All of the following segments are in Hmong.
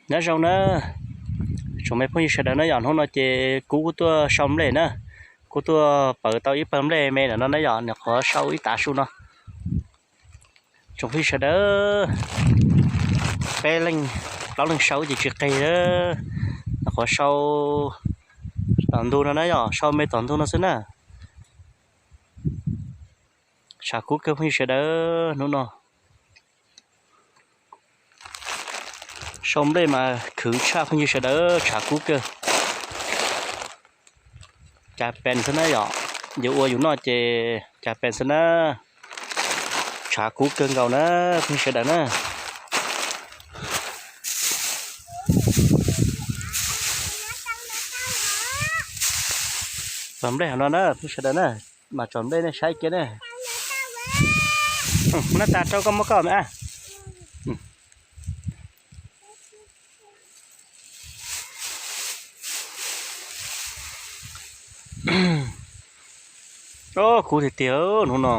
Nyob zoo na, tsoom me phooj ywg sawv daws na yom, hnub no ces kuv kuj tuaj sau nplej na, kuv tuaj pawv tau ib pawg nplej me ntawm no na yom, nws qhuav sau ib tav su no. Tsoom phooj ywg sawv daws, peb leeg plaub leeg sau ces tsis qig, nws qhuav sau tom ntug no na yom, sau me tom ntug no xwb na. Tshav kub kawg phooj ywg sawv daws hnub no. Sau nplej mas khwv tshaj phooj ywg sawv daws, tshav kub kawg. Cas pees xwb na yom, yus ua yus noj ces cas pees xwb na. Tshav kub kawg nkaus na phooj ywg sawv daws na. Pawg nplej hauv no na phooj ywg sawv daws na, mas tsom nplej nej saib kiag ne. Nab tas rau koj muab koj me a. Kub tiag tiag hnub no.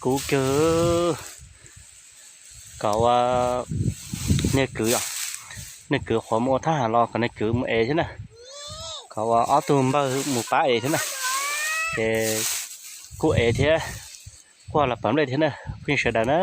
Kub kawg. Kom ua niag kwv, niag kwv qhuav mus ua thab ham los kom niag kwv mus ev thiab na. Kom ua ob tug npawg mus pab ev thiab na. Ces kuj ev thiab, kuj los pawv nplej thiab na phooj ywg sawv daws na.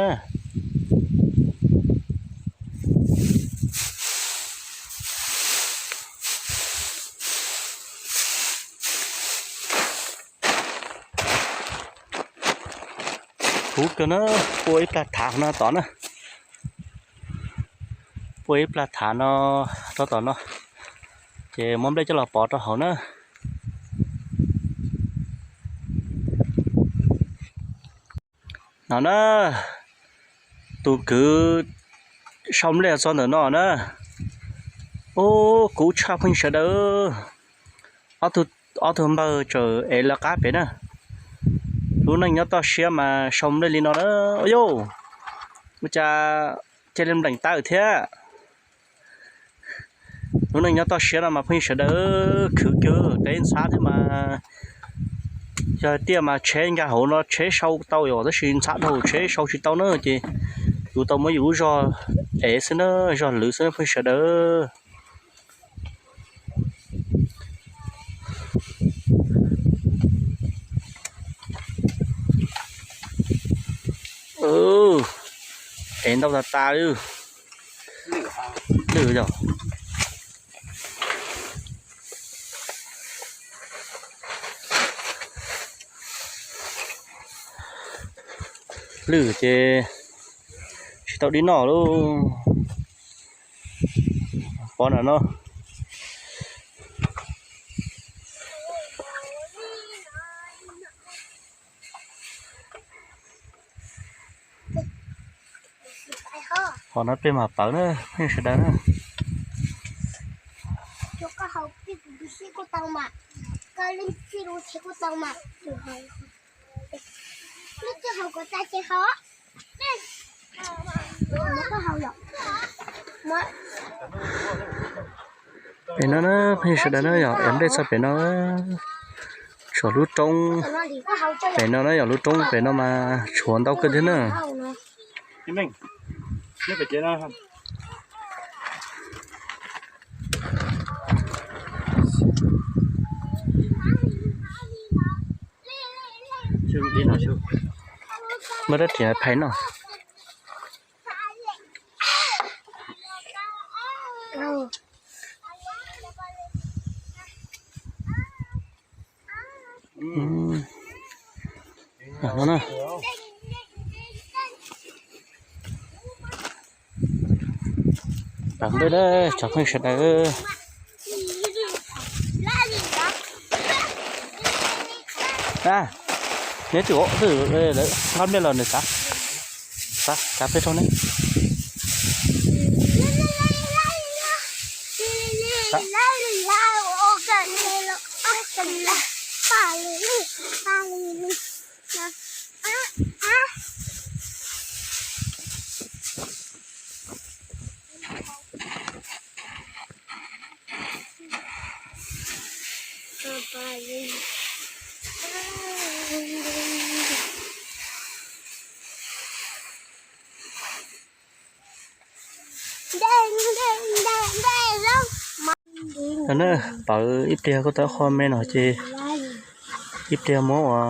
Kub kawg na, puab ib plag thav no tod na. Puab ib plag thav no rau tom no, ces muab nplej coj los pov rau hauv na. No na, tus kwv sau nplej txog ntawm no na. Ub, kub tshaj phooj ywg sawv daws. Ob tug npawg tseem ev lawv qab pem na. Lub neej nyob toj siab mas sau nplej li no na. Ua cas cia li npleem tawm thiab. Lub neej nyob toj siab no mas phooj ywg sawv daws, khwv kawg, teb ntxhab thiab mas. Yog tiaj mas tsheb nkag hauv no tsheb sau tau yom, tab sis ntxhab dhau tsheb sau tsis tau na, ces yus tau muab yus lub zog ev xwb na, zog lwv xwb na phooj ywg sawv daws. Ev ntau tas tas li. Lwj yog, lwj ces tsis tau dib noj lauj. Pov na no. Qhov no peb mam pawv na phooj ywg sawv daws na. Pem no na phooj ywg sawv daws na, yog ev nplej txog pem no, tshuav lub roob pem no na, yog lub roob pem no mas tshuav ntau kawg thiab na. Muaj dab tsi phais noj. Pawv nplej lawm tsoom phooj ywg sawv daws. Neb twb, twb nqa nplej los nws xav, xav xav peb rau neb. No na, pawv ib pliag kuj tau qho me no ces ib pliag muab ua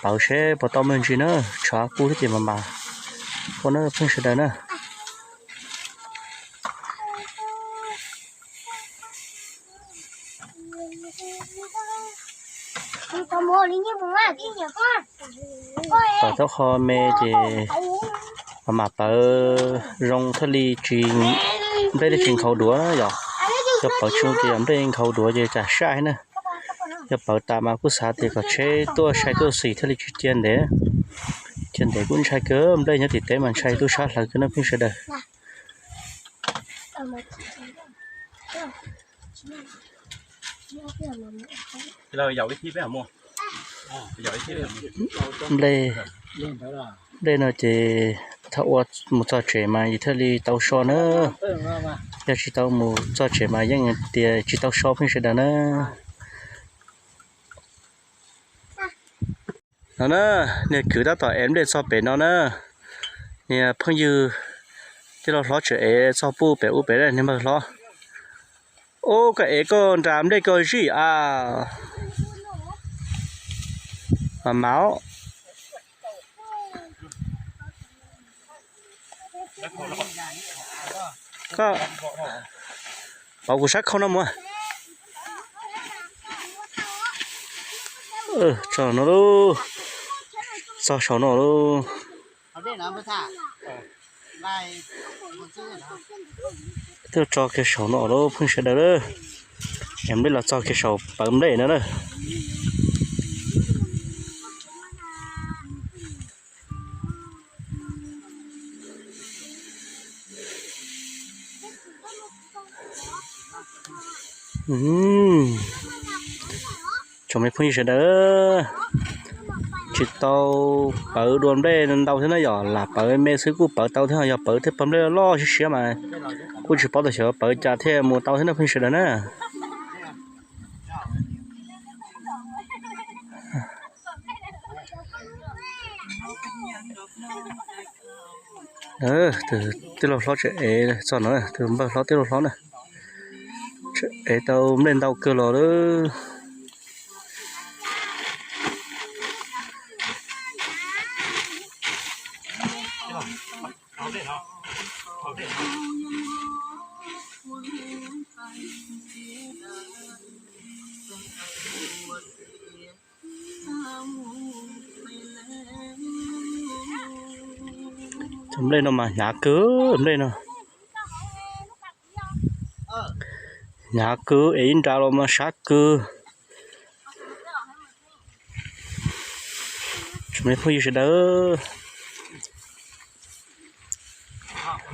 pawv seb puas tau me ntsis na, tshav kub thiab ces mas mas ua na phooj ywg sawv daws na. Pawv tau qho me ces mas mas pawv zoo thiaj li tsis, nplej thiaj tsis nkhaus duav yom. Yog pawv tsis zoo ces yog nplej nkhaus duav ces tsam saj na. Yog pawv tas mas kuj xav tias kom tsheb tuaj sai tuaj xis thiaj li tsis cia ntev. Cia ntev kuj ntshai kawg, nplej nyob tim teb mas ntshai tuaj sab hlaws kawg na phooj ywg sawv daws. Nplej, nplej no ces thaum ua mus txog tsev mas yus thiaj li tau so na. Yog tsis tau mus txog tsev mas yeej tias tsis tau so phooj ywg sawv daws na. No na, niag kwv tab tom ev nplej txog pem no na. Niag phooj ywg tij laug hlob tseem ev txog puag pem ub pem niag npawg hlob. Ub, koj ev koj nra nplej koj zij a. Mas mas os. Pov kuv sab khau no mus. Txog no lauj. Txog saum no lauj. Twb tso kiag saum no lauj phooj sawv daws lauj. Ev nplej los txog kiag saum pawv nplej no na. Tsoom me phooj ywg sawv daws, tsis tau pawv dua nplej ntau thiab na yom, lam pawv me xwb kuj pawv tau thiab, yog pawv thiab pawg nplej loj siab siab mas kuj tsis paub tias xyov pawv cas thiaj mus tau thiab na phooj ywg sawv daws na. Tus tij laug hlob tseem ev txog no, tus npawg hlob tij laug hlob na, tseem ev tau nplej ntau kawg los lawm. Cov nplej no mas hnyav kawg, nplej no hnyav kawg, es ib nra los mas sab kawg. Tsoom me phooj ywg sawv daws,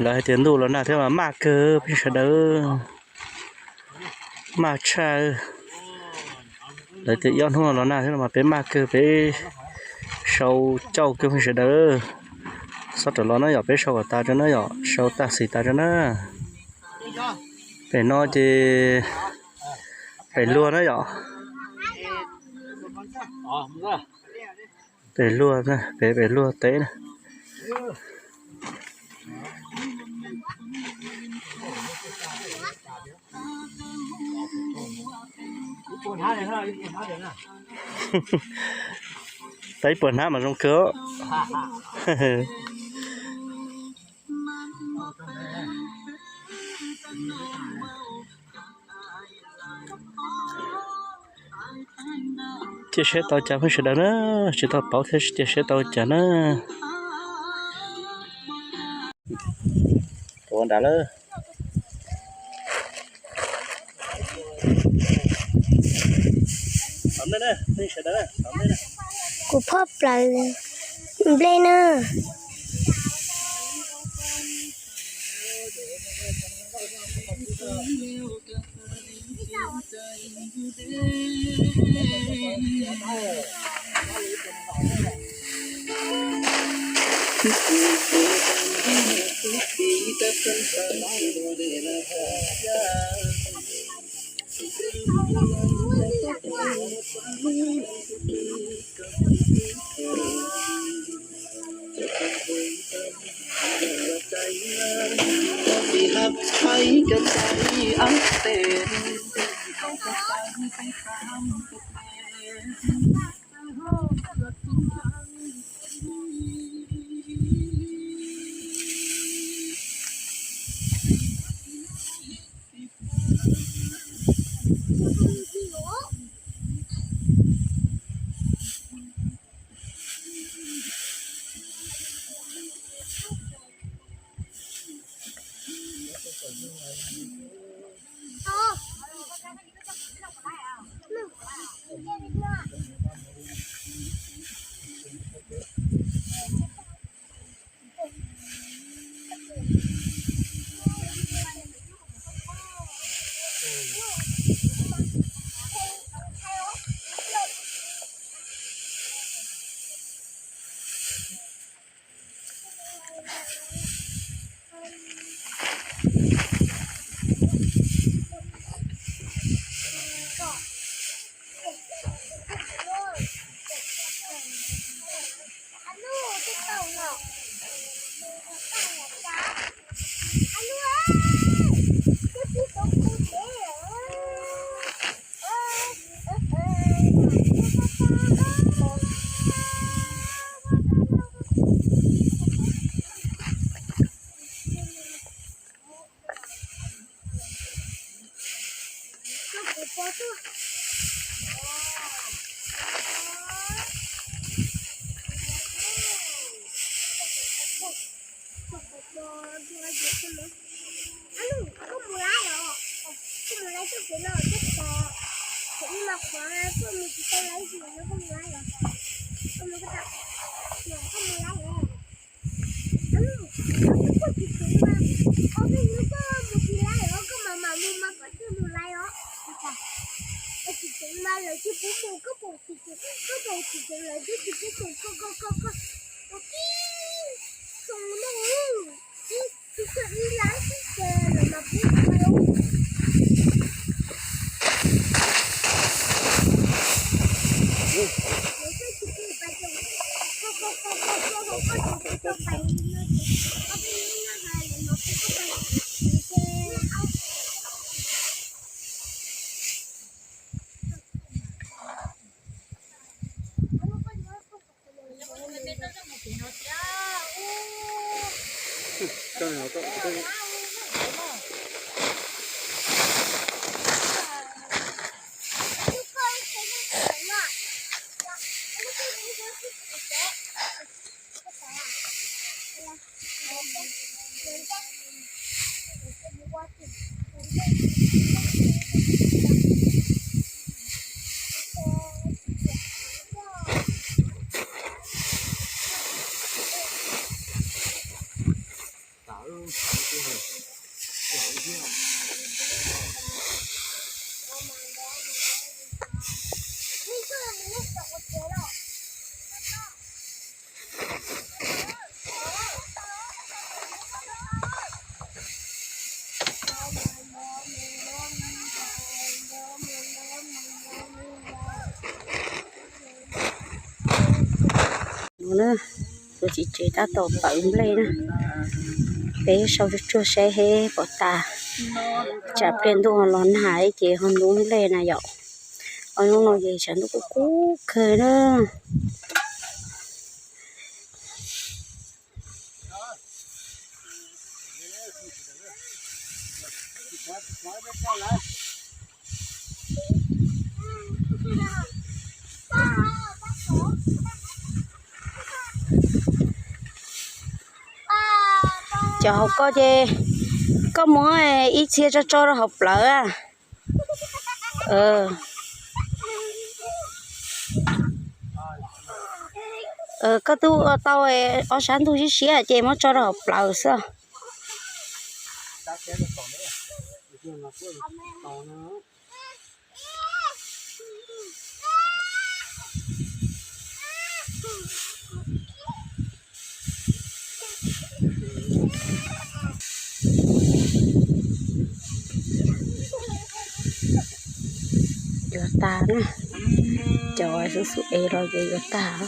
lawv hais tias ntuj los nag thiab mas maj kawg phooj ywg sawv daws, maj tshaj. Lawv tias ib ob hnub los nag thiab no mas peb maj kawg, peb sau cauj kawg phooj ywg sawv daws. Xob rawm los na yom, peb sau kom tas tso na yom, sau tag xis tas tso na. Pem no ces pem luag na yom. Pem luag, pem, pem luag teb na. Tau ib puas hnab mas zoo kawg. Cia seb tau cas phooj sawv daws na, tsis tau paub thiab cia seb tau cas na. Ua nrad lawm. Kuv phob plaws nplej na. No na, tus txiv tsev tab tom pawv nplej na. Peb sau tsuag tsuag seb he pom tas, tsam pliag ntuj los nag ces ho ntub nplej na yom. Ob hnub no ces tshav ntuj kuj kub kawg na. Cov hauv koj ces koj muab ib txhia tso tso rau hauv plawv. Koj twb ua tau ob sab ntug siab siab ces muab tso rau hauv plawv xwb. Yuav tag na, cov xub xub es los ces yuav tag.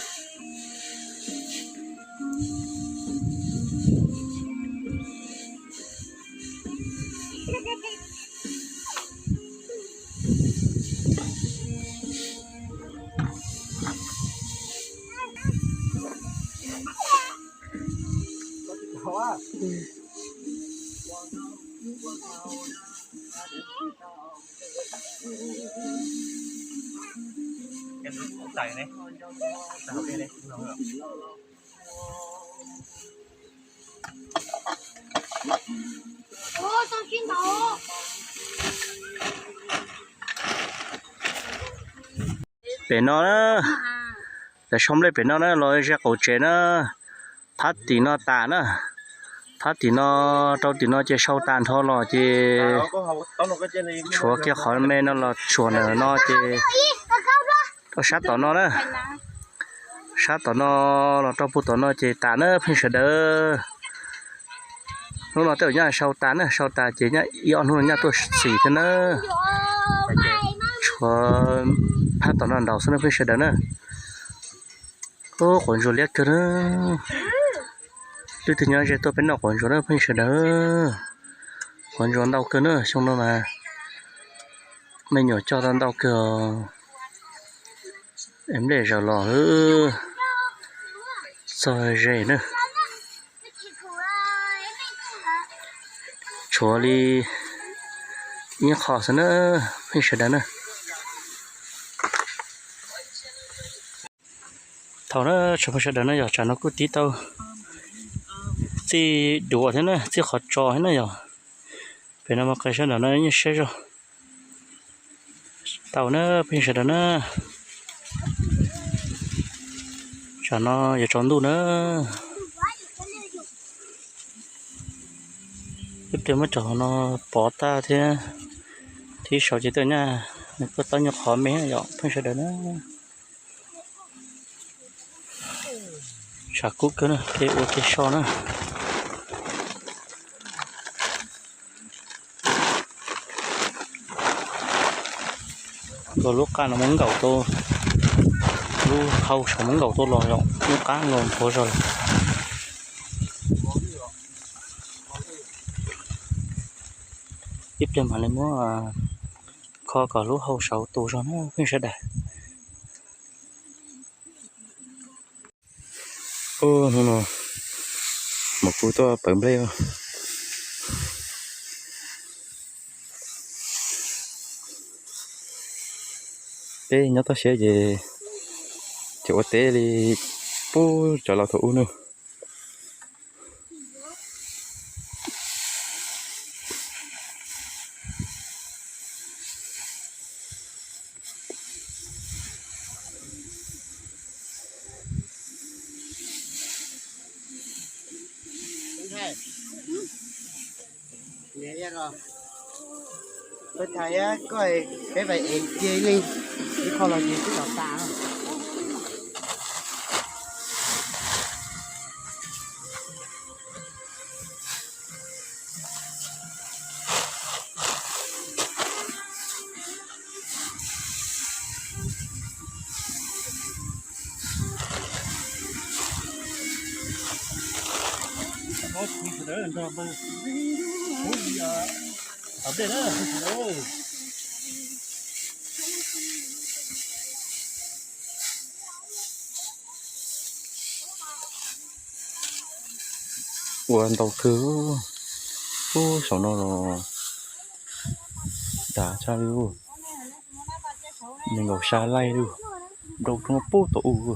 Pem no na, lawv sau nplej pem no na los ze qaum tsev na, phab tim no tas na, phab tim no rau tim no ces sau tas nrho los ces tshuav kiag qhov me no los tsuam ntawm no ces rau sab tom no na, sab tom no los rau puag tom no ces tas na phooj ywg sawv daws. Hnub no tej zaum nyaj sau tas na, sau tas ces nyaj ib ob hnub nyaj tuaj xis thiab na. Tshuav phab tom no nraud xwb na phooj ywg sawv daws na. Ub, quav ntsuag liab kawg na. Leej twg nyob ze tuaj peb noj quav ntsuag na phooj ywg sawv daws. Quav ntsuag ntau kawg na, xyoo no mas me nyuam coj tau ntau kawg. Nplej zaws los txog ze na. Tshuav li ib qho xwb na phooj ywg sawv daws na. Thaum na tsoom phooj ywg sawv daws na yog tsam no kuj tib tau txij duav thiab na, txij qhov tso thiab na yog. Pem no mas qe sab nram no yeej siab zog tau na phooj ywg sawv daws na. Tsam no yuav tsaus ntuj na. Ib pliag muab cov no pov tag thiab, thib saud ces tuaj nyaj nws kuj tau nyuag qhov me yom phooj ywg sawv daws na. Tshav kub kawg na, kev ua kev so na. Los lub qab no muab nkaum tau, lub hau saud muab nkaum tau los yom, lub qab nkaus nthuav zog lawm. Ib pliag mam li muab kho kom lub hau saud tu zog na phooj ywg sawv daws. Ub, hnub no Maum Kuv tuaj pawv nplej. Peb nyob toj siab ces tseem ua teb li pub cov laus thaum ub na. Peb tham koj, peb vais ev cia ib leeg, ib qho los ces twb los tas. Ua ntau kawg, ub, saum no los dav tshaj li, nees nkaum xya laij li, nrau roob pub tau u.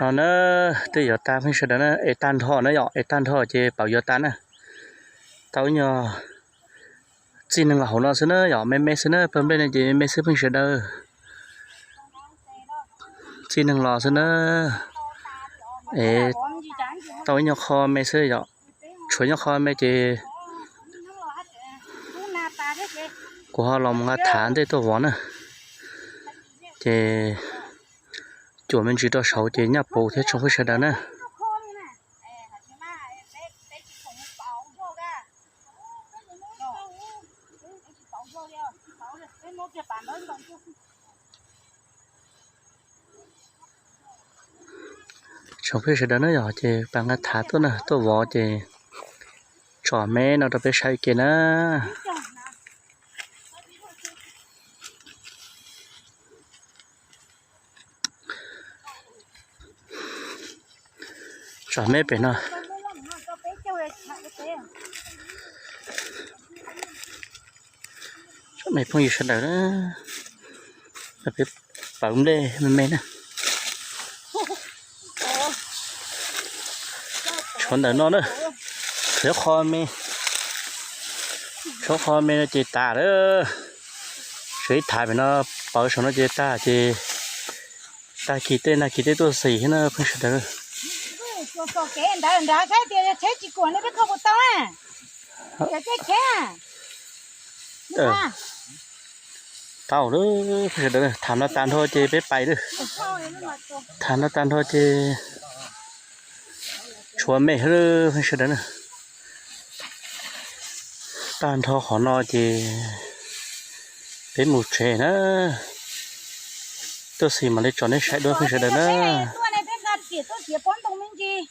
No na, twb yuav tag phooj ywg sawv daws na, ev tag nrho na yom, ev tag nrho ces pab yuav tas na. Tau ib nyuag txij neeg los hauv no xwb na yom, me me xwb na, pawg nplej no ces me me xwb phooj ywg sawv daws. Txij neeg los xwb na, es Tau ib nyuag qho me xwb yom, tshuav nyuag qho me ces kuv ho los mus nqa thav ntej tuaj vov na. Ces cuam me ntsis rau saud ces nyaj puv thiab tsoom phooj ywg sawv daws na. Tsoom phooj ywg sawv daws na yog ces pab nqa thav tuaj na, tuaj vov ces tsom me no rau peb saib ua ke na. Tsom me pem no. Tsom me phooj ywg sawv daws na, peb pawv nplej me me na. Tshuav ntawm no na, tshuav qho me, tshuav qho me no ces tas lawm. Tshuav ib thav pem no, pawv saum no ces tag ces tag kis tej nag kis tej tuaj xis thiab na phooj ywg sawv daws. Txoj kev ntawd nrad saib tias yog tsheb tsis kuam ne peb kho puas tau na. Yog tsheb tsheb. Tau lawm phooj ywg sawv daws, tham no tag nrho ces peb pais lawm. Tham no tag nrho ces tshuav me lawm phooj ywg sawv daws na. Tag nrho qhov no ces peb mus tsev na. Tuaj xis mam li tsom nej saib dua phooj ywg sawv daws na. Tuaj ne peb nqa riam tuaj siav pob ntoo me ntsis.